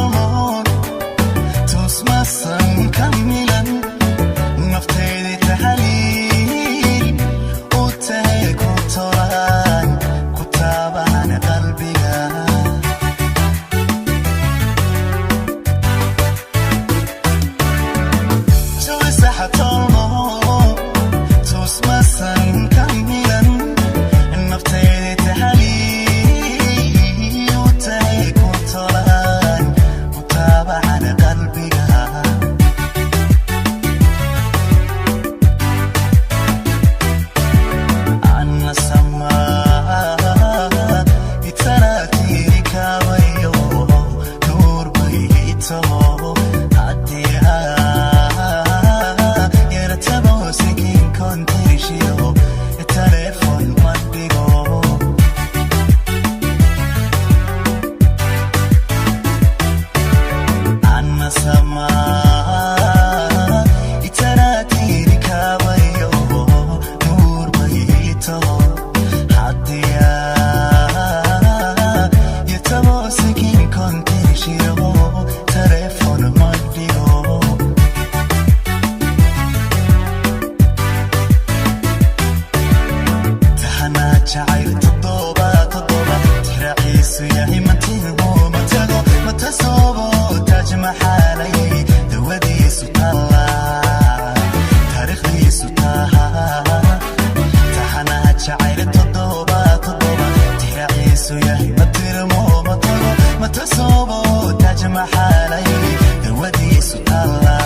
Tolmoon tusmasan ka milan naftaydi taxaliil u tahay ku tolaan ku taaban qalbiga. Jawi saxa tolmoon tusmasan ka milan naftaydi taxaliil u tahay ku tolaan ku taaban qalbiga. Anna samaa itanaatiri kaabayo nuur bayto haddii yaratabo sikin kontirishiyo telefon ma dhigo. Anna samaa itanaatiri kaabayo nuur bayto haddii yatabo sikin kontirishiyo telefon ma dhigo. Tahanaa jacayl toddoba toddoba tixraaciisu yahay matiibo matago matasoobo taaj maxaalay dawadiisu taalla taariikhdiisu taha. Tahanaa jacayl toddoba toddoba tixraaciisu yahay matirmo matago matasoobo taaj maxaalay dawadiisu taalla.